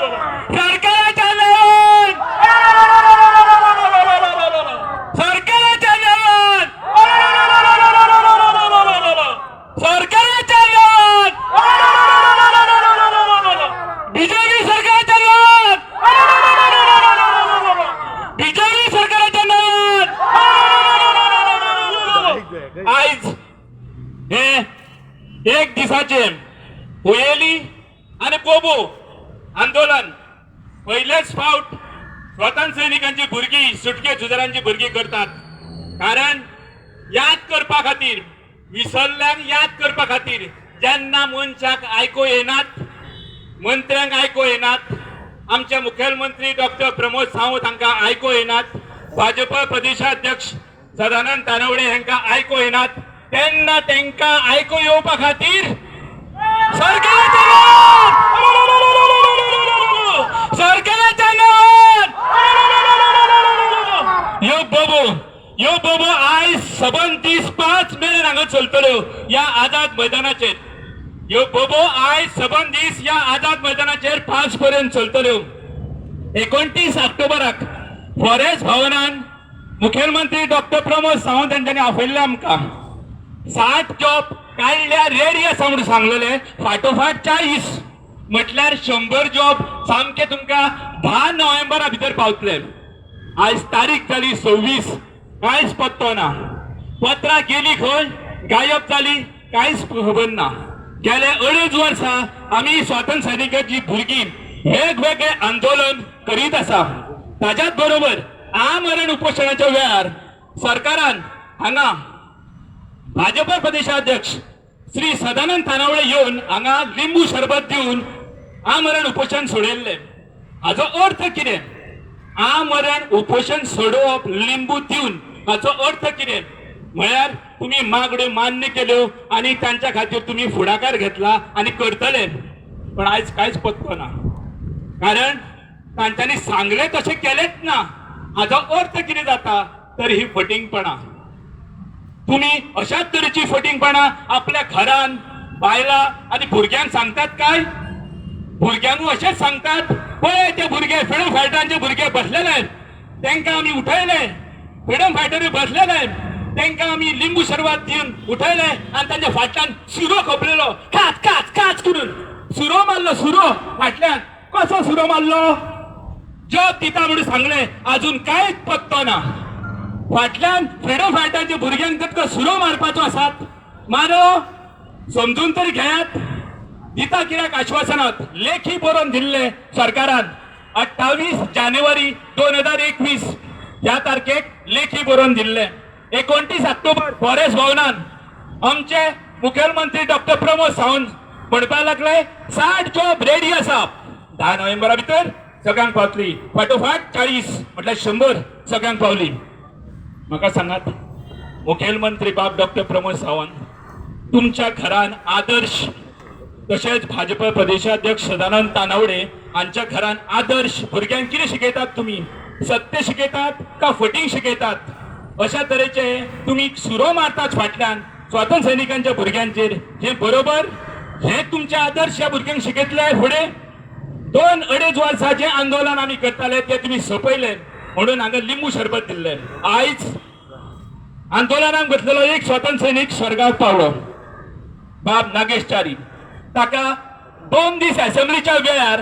सरकाराच्या नावान, सरकाराच्या नावान, सरकाराच्या नावान, बीजेपी सरकारच्या नावान, बीजेपी सरकाराच्या नावान. आयज हे एक दिसाचे हुयेली आणि बोबो आंदोलन पहिलेच फावट स्वतंत्र सैनिकांची भुरगीं, सुटके झुजाऱ्यांची भुरगीं करतात. कारण याद करपा खातीर, विसरल्यांक याद करपा खातीर. जेन्ना मनशाक आयको येनात, मंत्र्यांक आयको येनात, आमचे मुखेलमंत्री डॉक्टर प्रमोद सावंत हांकां आयको येनात, भाजप प्रदेशाध्यक्ष सदानंद तानवडे हांकां आयको येनात, तेन्ना तांकां आयको येवपा खातीर सरकाराच्या नावान, सरकाराच्या नावान यो बोबो, यो बोबो आयज सबंद दीस 5 मेरेन हांगा चलतल्यो ह्या आझाद मैदानाचेर. ह्यो बोबो आयज सबंद दीस ह्या आझाद मैदानाचेर 5 पर्यंत चलतल्यो. 29 ऑक्टोबराक फॉरेस्ट भवनान मुखेलमंत्री डॉक्टर प्रमोद सावंत हांच्यांनी आपयल्लें आमकां. 60 जॉब काडल्या, रेडी आसा म्हणून सांगलेले. फाटोफाट 40, म्हटल्यार 100 जॉब सामके तुमकां 10 नोव्हेंबरा भितर पावतले. आयज तारीख जाली 26, कांयच पत्तो ना. पत्रां गेली खंय, गायब जाली, कांयच खबर ना. गेले 2.5 वर्सां आमी स्वातंत्र्य सैनिकाची भुरगीं वेगवेगळे आंदोलन करीत आसा. ताज्याच बरोबर आमरण उपोशणाच्या वेळार सरकारान हांगा भाजप प्रदेशाध्यक्ष श्री सदानंद तानावडे येवन हांगा लिंबू सरबत दिवन आमरण उपोशण सोडयल्ले. हाजो अर्थ कितें? आमरण उपोशण सोडोवप लिंबू दिवन, हाचो अर्थ कितें? म्हळ्यार तुमी मागण्यो मान्य केल्यो आनी तांच्या खातीर तुमी फुडाकार घेतला आनी करतले. पण आयज कांयच पत्तो ना, कारण तांच्यांनी सांगलें तशें केलेंच ना. हाजो अर्थ कितें जाता? तर ही फटींगपणां. तुम्ही अशाच तरेची फटींगपणां आपल्या घरान बायलां आनी भुरग्यांक सांगतात काय? भुरग्यांक अशेंच सांगतात, पळय ते भुरगे फ्रिडम फायटरांचे भुरगे बसलेले, तांकां आमी उठयले. फ्रिडम फायटर बसलेले, तांकां आमी लिंबू सरबत दिवन उठयले आनी तांच्या फाटल्यान सुरो खोपलेलो, काच काच काच करून सुरो मारलो. सुरो फाटल्यान कसो सुरो मारलो? जॉब दिता म्हणून सांगले, अजून कांयच पत्तो ना. फाटल्यान फ्रिडम फायटरांच्या भुरग्यांक जर सुरो मारपाचो आसात, मारो, समजून तरी घेयात. दिता कित्याक आश्वासनात? लेखी बरोवन दिल्ले सरकारान 28 जानेवारी 2021 ह्या तारखेक लेखी बरोवन दिल्ले. 29 ऑक्टोबर फॉरेस्ट भवनान आमचे मुखेलमंत्री डॉक्टर प्रमोद सावंत म्हणपाक लागले, 60 जॉब रेडी आसा, 10 नोव्हेंबरा भितर सगळ्यांक पावतली. फाटोफाट 40, म्हटल्यार 100 सगळ्यांक पावली. म्हाका सांगात मुखेलमंत्री बाब डॉक्टर प्रमोद सावंत, तुमच्या घरान आदर्श, तशेंच भाजप प्रदेशाध्यक्ष सदानंद तानावडे हांच्या घरान आदर्श भुरग्यांक कितें शिकयतात तुमी? सत्य शिकयतात का फटींग शिकयतात? अशा तरेचे तुमी सुरो मारतात फाटल्यान स्वातंत्र्य सैनिकांच्या भुरग्यांचेर. हे बरोबर? हे तुमचे आदर्श ह्या भुरग्यांक शिकयतले फुडें? 2-2.5 वर्साचें आंदोलन आमी करताले ते तुमी सोंपयले म्हणून हांगा लिंबू सरबत दिल्ले. आयज आंदोलनाक बसलेलो एक स्वातंत्र्य सैनिक स्वर्गाक पावलो, बाब नागेश च्यारी. ताका 2 दीस असेंब्लीच्या वेळार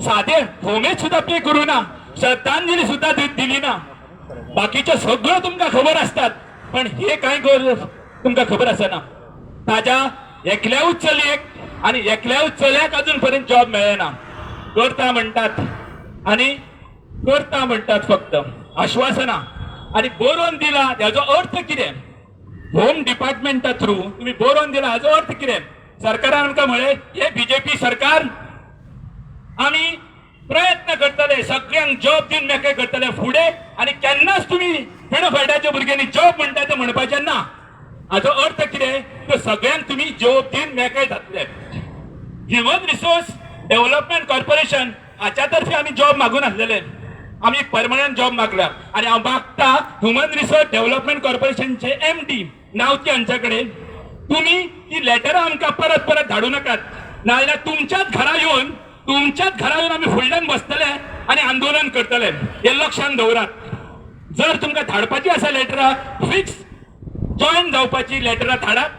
साधे होमेज सुद्धा पे करू ना, श्रद्धांजली सुद्धा दिली ना. बाकीचे सगळं तुमकां खबर आसतात, पण हे कांय तुमकां खबर आसना. ताज्या एकल्याऊच चलयेक आणि एकल्याऊच चल्याक अजून पर्यंत जॉब मेळना. करता म्हणटात आणि करता म्हणटात फक्त आश्वासना आणि बरोवन दिला हाजो अर्थ कितें? होम डिपार्टमेंटा थ्रू तुम्ही बरोवन दिला, हाजो अर्थ कितें? सरकारान आमकां म्हळें, हे बीजेपी सरकार, आमी प्रयत्न करतले, सगळ्यांक जॉब दिवन मेकळे करतले फुडें आनी केन्नाच तुमी फ्रिडम फायटराच्या भुरग्यांनी जॉब म्हणटा ते म्हणपाचें ना. हाजो अर्थ कितें? तर सगळ्यांक तुमी जॉब दिवन मेकळे जातले. ह्युमन रिसोर्स डेव्हलपमेंट कॉर्पोरेशन हाच्या तर्फे आमी जॉब मागून आसलेले. आमी परमनंट जॉब मागल्या आनी हांव मागता ह्युमन रिसोर्स डेव्हलपमेंट कॉर्पोरेशनचे एमडी नावती हांच्या कडेन, तुमी ती लेटरां आमकां परत परत धाडूं नाकात, नाजाल्यार तुमच्याच घरा येवन तुमच्याच घरा येवन आमी फुडल्यान बसतले आनी आंदोलन करतले, हे लक्षात दवरात. जर तुमकां धाडपाची आसा लेटरां, फिक्स जॉईन जावपाची लेटरां धाडात.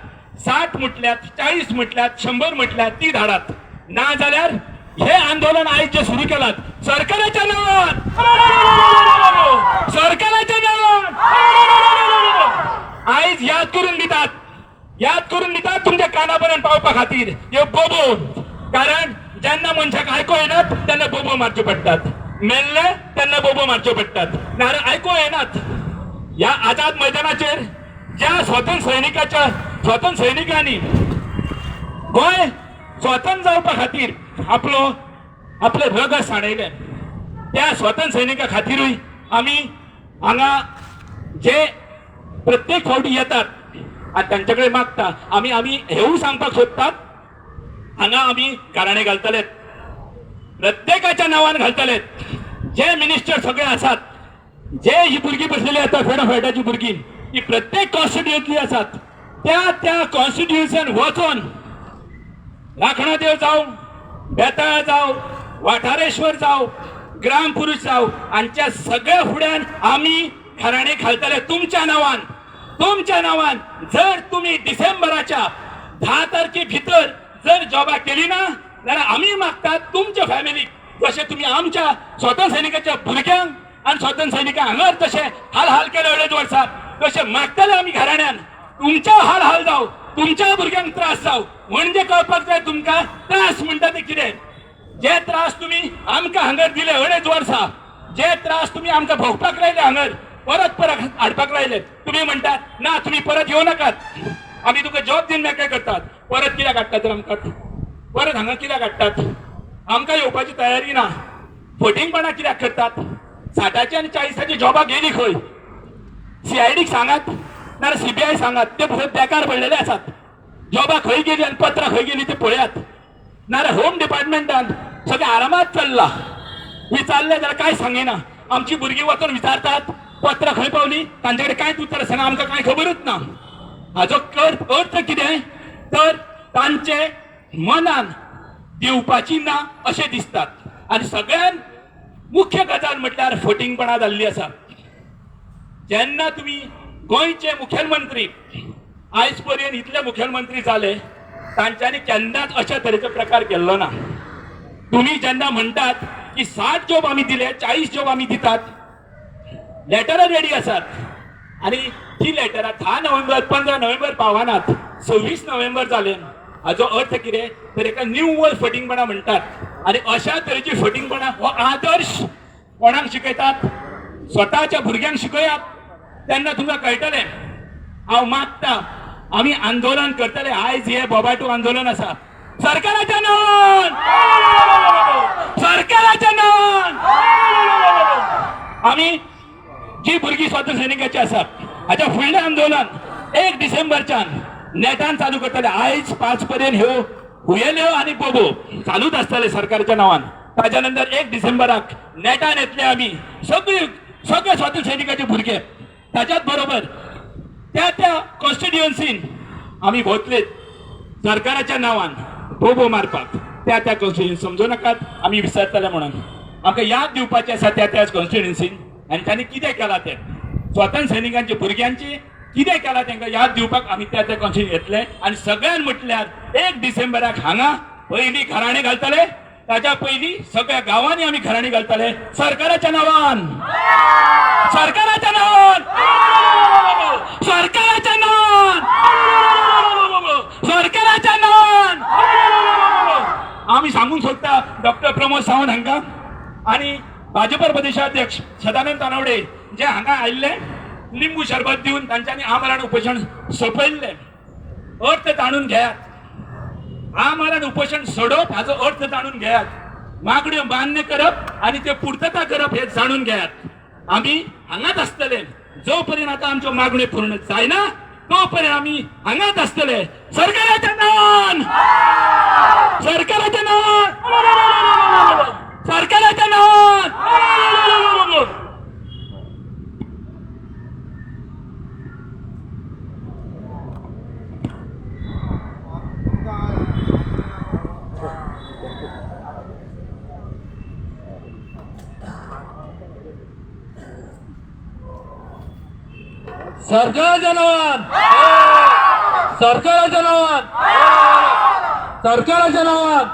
60 म्हटल्यात, 40 म्हटल्यात, 100 म्हटल्यात, ती धाडात. ना जाल्यार हे आंदोलन आयज जे सुरू केलात सरकाराच्या नावान, सरकाराच्या नावान आयज याद करून दितात, याद करून दितात तुमच्या कानापर्यंत पावपा खातीर ह्यो बोबो. कारण जेन्ना मनशाक आयको येनात तेन्ना बोबो मारच्यो पडटात, मेल्ले तेन्ना बोबो मारच्यो पडटात, नाजाल्यार आयको येनात. ह्या आझाद मैदानाचेर ज्या स्वतंत्र सैनिकाच्या, स्वतंत्र सैनिकांनी गोंय स्वतंत्र जावपा खातीर आपलो आपले रगत सांडयलें, त्या स्वतंत्र सैनिका खातीरूय आमी हांगा जे प्रत्येक फावटी येतात आनी तांचे कडेन मागता. आमी आमी हेवूय सांगपाक सोदतात, हांगा आमी गाराणें घालतले, प्रत्येकाच्या नांवान घालतले. जे मिनिस्टर सगळे आसात, जे ही भुरगीं बसलेली आसा फ्रिडम फायटराची भुरगीं, ही प्रत्येक कॉन्स्टिट्युएन्सी आसात, त्या त्या कॉन्स्टिट्युएन्सीन वचून राखणदेव जावं, बेताळ जावं, वाठारेश्वर जावं, ग्रामपुरुष जावं, हांच्या सगळ्या फुड्यान आमी घराणे घालतले तुमच्या नांवान, तुमच्या नांवान. जर तुम्ही डिसेंबराच्या 10 तारखे भितर जर जॉबा केली ना जाल्यार आमी मागतात तुमच्या फॅमिलीक, जशें तुमी आमच्या स्वतंत्र सैनिकाच्या भुरग्यांक आनी स्वतंत्र सैनिकांक हांगार तशें हाल हाल केले अडेच वर्सां, तशें मागतले आमी घराण्यान तुमच्या हाल हाल जावं, तुमच्या भुरग्यांक त्रास जावं. म्हणजे कळपाक जाय तुमकां त्रास म्हणटा ते कितें. जे त्रास तुम्ही आमकां हांगर दिले अडेच वर्सां, जे त्रास तुम्ही आमकां भोगपाक लायले, हांगर परत परत हाडपाक लायले, तुम्ही म्हणटात ना तुम्ही परत येऊ नाकात, आमी तुका जॉब दिवन मेकळे करतात. परत कित्याक हाडटात तर आमकां? परत हांगा कित्याक हाडटात? आमकां येवपाची तयारी ना. फटींगपणां कित्याक करतात? 60ची आनी 40ची जॉबां गेली खंय? सीआयडीक सांगात नाजाल्यार सीबीआय सांगात, ते फक्त बेकार पडलेले आसात. जॉबां खंय गेली आनी पत्रां खंय गेली ते पळयात. नाजाल्यार होम डिपार्टमेंटान सगळें आरामात चल्लां. विचारलें जाल्यार कांय सांगिना. आमची भुरगीं वचून विचारतात पत्रां खंय पावली, तांचे कडेन कांयच उतर आसना, आमकां कांय खबरूच ना. हाजो अर्थ कितें तर तांचे मनान दिवपाची ना अशें दिसतात. आनी सगळ्यान मुख्य गजाल म्हटल्यार फटींगपणां जाल्ली आसा. जेन्ना तुमी गोंयचे मुखेलमंत्री, आयज पर्यंत इतले मुखेलमंत्री जाले तांच्यांनी केन्नाच अशा तरेचो प्रकार केल्लो ना. तुम्ही जेन्ना म्हणटात की 60 जॉब आमी दिले, 40 जॉब आमी दितात, लेटरां रेडी आसात आनी ती लेटरां 10 नोव्हेंबर 15 नोव्हेंबर पावनात, 26 नोव्हेंबर जाले. हाजो अर्थ कितें तर एका निव्वळ फटींगपणां म्हणटात. आनी अशा तरेची फटींगपणां हो आदर्श कोणाक शिकयतात? स्वताच्या भुरग्यांक शिकयात, तेन्ना तुमकां कळटलें. हांव मागता, आमी आंदोलन करतले. आयज हे बोबाटू आंदोलन आसा सरकाराच्या नांवान, सरकाराच्या नांवान. आमी जी भुरगीं स्वातंत्र्य सैनिकाची आसात, हाच्या फुडलें आंदोलन 1 डिसेंबरच्यान नेटान चालू करतले. आयज 5 पर्यंत ह्यो हुयेल्यो आनी बोबो चालूच आसतले सरकारच्या नांवान. ताच्या नंतर 1 डिसेंबराक नेटान येतले आमी सगळी, सगळे स्वातंत्र्य सैनिकाचे भुरगे. ताच्याच बरोबर त्या त्या कॉन्स्टिट्युएन्सीन आमी भोवतले सरकाराच्या नांवान बोबो मारपाक. त्या त्या कॉन्स्टिट्युएन्सी समजू नाकात आमी विसरतले म्हणून. आमकां याद दिवपाची आसा त्या त्या कॉन्स्टिट्युएन्सीन आनी तांणी कितें केलां तें, स्वातंत्र्य सैनिकांच्या भुरग्यांची कितें केलां तांकां याद दिवपाक आमी त्या त्या कॉन्स्टिट्युएन्सी येतले. आनी सगळ्यान म्हटल्यार 1 डिसेंबराक हांगा पयलीं घराणे घालतले, ताच्या पयलीं सगळ्या गांवांनी आमी घराणी घालतले सरकाराच्या नांवान, सरकाराच्या नांवान, सरकाराच्या नांवान, सरकाराच्या नांवान. आमी सांगूंक सोदता डॉक्टर प्रमोद सावंत हांकां आनी भाजपा प्रदेशाध्यक्ष सदानंद तानवडे जे हांगा आयिल्ले लिंबू शरबत दिवन तांच्यांनी आमरण उपोशण सोंपयल्लें. अर्थ जाणून घेयात, आमरण उपोशण सोडप हाचो अर्थ जाणून घेयात, मागण्यो मान्य करप आनी त्यो पुर्तता करप हे जाणून घेयात. आमी हांगाच आसतले जो पर्यंत आतां आमच्यो मागण्यो पूर्ण जायना तो पर्यंत आमी हांगाच आसतले. सरकाराच्या नांवान, सरकाराच्या नांवान, सरकाराच्या नांवान. सरकाराच्या नावान, सरकाराच्या नावान, सरकाराच्या नावान.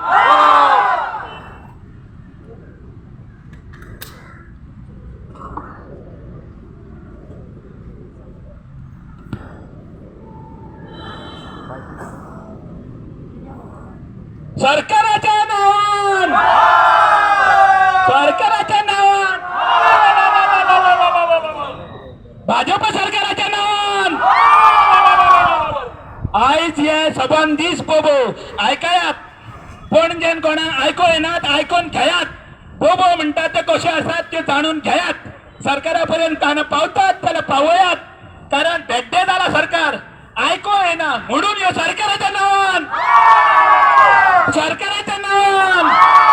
सरकाराच्या नावान, सरकाराच्या नावान, भाजप सरकाराच्या नावान. आयज हे सबंद दीस बोबो आयकयात. पणजेन कोणाक आयको येनात, आयकोन घेयात. बोबो म्हणटात ते कशे आसात ते जाणून घेयात. सरकारा पर्यंत कानां पावतात जाल्यार पावयात, कारण भेड्डे जाला सरकार, आयको येना. म्हणून ह्यो सरकाराच्या नावान, सरकाराच्या नावान.